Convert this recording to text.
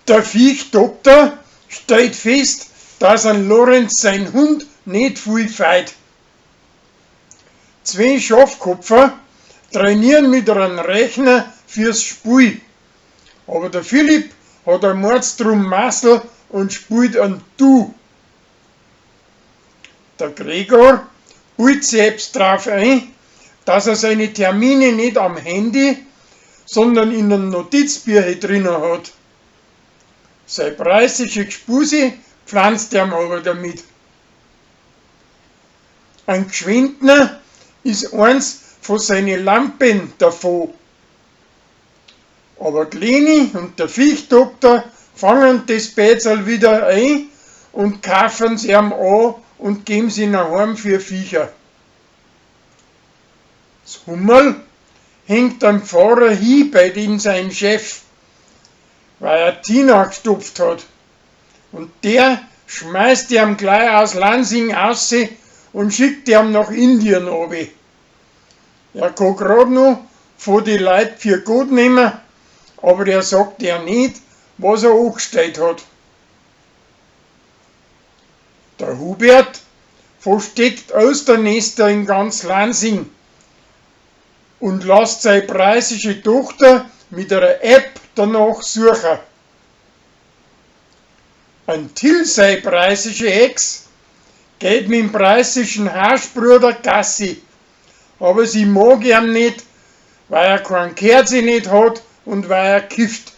Der Viechdoktor stellt fest, dass an Lorenz sein Hund net viel feit. Zwei Schafkopfer trainieren mit einem Rechner fürs Spiel. Aber der Philipp hat ein Mordstrum Massel und spielt an Du. Der Gregor bildet selbst drauf ein, dass er seine Termine nicht am Handy, sondern in einem Notizbücher drinnen hat. Sei preußische Gspusi pflanzt er aber damit. Ein Gschwendner ist eins von seinen Lampen davon. Aber die Leni und der Viechdoktor fangen das Bätsal wieder ein und kaufen sie ihm an und geben sie nach heim für Viecher. Das Hummerl hängt am Pfarrer hin bei dem sein Chef, weil er Tina gestopft hat. Und der schmeißt ihm gleich aus Lansing ausse und schickt ihm nach Indien obi. Er kann grad noch vor die Leut für gut nehmen, aber er sagt ja nicht, was er angestellt hat. Der Hubert versteckt Austernester in ganz Lansing und lässt seine preußische Tochter mit einer App danach suchen. Ein Till sei preußische Ex geht mit dem preußischen Haschbruder Gassi, aber sie mag ihn nicht, weil er kein Kerze nicht hat und weil er kifft.